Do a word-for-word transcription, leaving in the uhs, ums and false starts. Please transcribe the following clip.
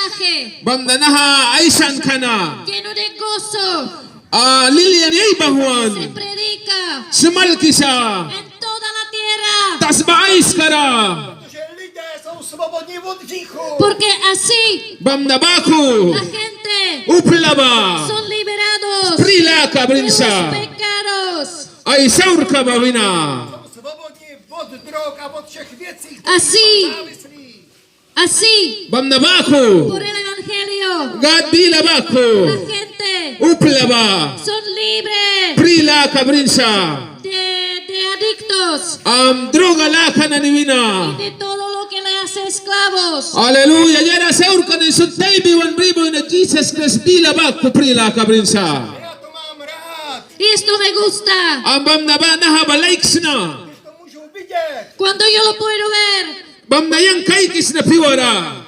Mensaje. Bamna naha aisanka na. Lleno de gozo. Ah, lilia ni aibangwan. Se predica. Smalkisa. En toda la tierra. Tasba aiskara. Że ludzie są swobodni od grzechu. Porque así. Bamna baku. La gente. Upla ba. Son liberados. Pri laka brin sa. De los pecados. Ai saurka ba wina. Są swobodni od drog, a od wszechwiecich. Así. Zawisli. Así. Bamna baku. Por el evangelio. Gad bila baku. La gente. Upla ba. Son libres. Pri laka brin sa. De, de adictos. Am, droga laka nani wina. Y de todo lo que le hace esclavos. Aleluya. Diara saurka nani sut taibi wan bri ba wina Jisas Kraist bila baku pri laka brin sa. Ja to mám rád. Y esto me gusta. Am, bamna ba naha ba laikisna. Że to môžu widzieć. Cuando yo lo puedo ver. Bamna yang kaikisna piuara.